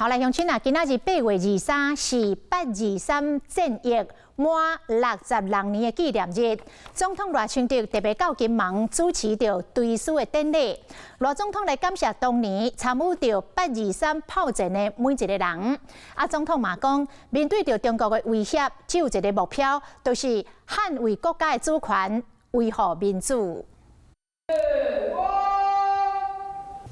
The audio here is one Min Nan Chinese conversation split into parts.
頭來鄉親啊，今仔日8月23是八二三戰役滿66年的紀念日。總統賴清德特別到金門主持著追思的典禮。賴總統來感謝當年參與著八二三炮戰的每一個人。啊，總統嘛講，面對著中國的威脅，只有一个目標，就是捍衛國家的主權，維護民主。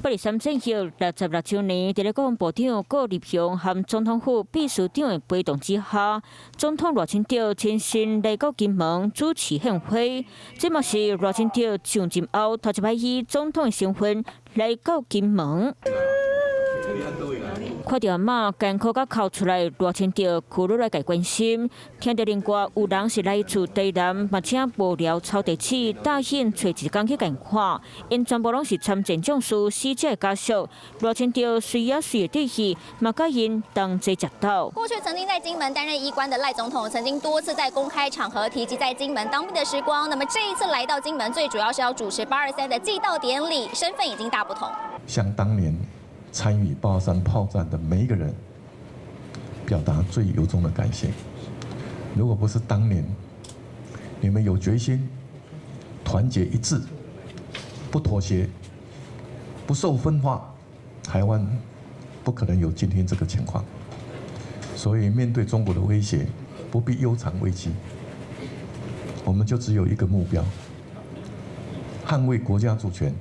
八二三戰役66週年，佇咧國防部長顧立雄和總統府秘書長的陪同之下，總統賴清德親身來到金門主持獻花。這嘛是賴清德上任後頭一擺以總統的身份來到金門。看著阿嬤艱苦甲哭出來，賴清德哭落來共關心。聽著另外有人是來自台南，嘛請幕僚曹地始答應揣一工去共看。𪜶全部攏是參戰將士死者的家屬。賴清德隨也隨的去，嘛佮𪜶同齊食晝。過去曾經在金門擔任醫官的賴總統，曾經多次在公開場合提及在金門當兵的時光。那麼這一次來到金門，最主要是要主持八二三的祭悼典禮，身份已經大不同。想當年參與八二三炮戰的每一個人，表達最由衷的感謝。如果不是當年你們有決心、團結一致、不妥協、不受分化，台灣不可能有今天這個情況。所以面對中國的威脅，不必憂腸畏肌，我們就只有一個目標：捍衛國家主權，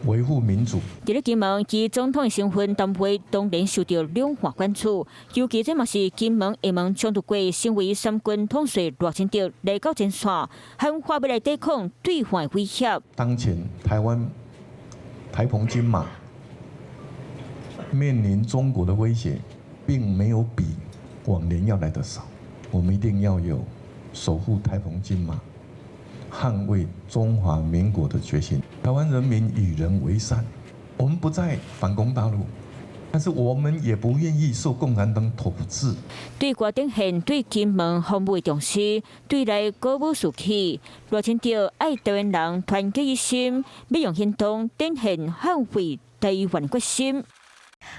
維護民主。佇咧金門，以總統的身份談話，當然受到兩岸關注。尤其這嘛是金門、廈門衝突過，身為三軍統帥賴清德來到前線，喊話欲來對抗對岸威脅。當前台灣台澎金馬面臨中國的威脅，並沒有比往年要來得少。我們一定要有守護台澎金馬、捍衛中華民國的決心。台灣人民與人為善，我們不再反攻大陸，但是我們也不願意受共產黨統治。對外展現對金門防務的重視，對內鼓舞士氣。賴清德愛台灣人團結一心，欲用行動展現捍衛台灣決心。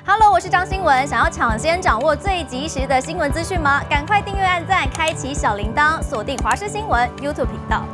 Hello，我是張新文，想要搶先掌握最及時的新聞資訊嗎？趕快訂閱、按讚、開啟小鈴鐺，鎖定華視新聞 YouTube 頻道。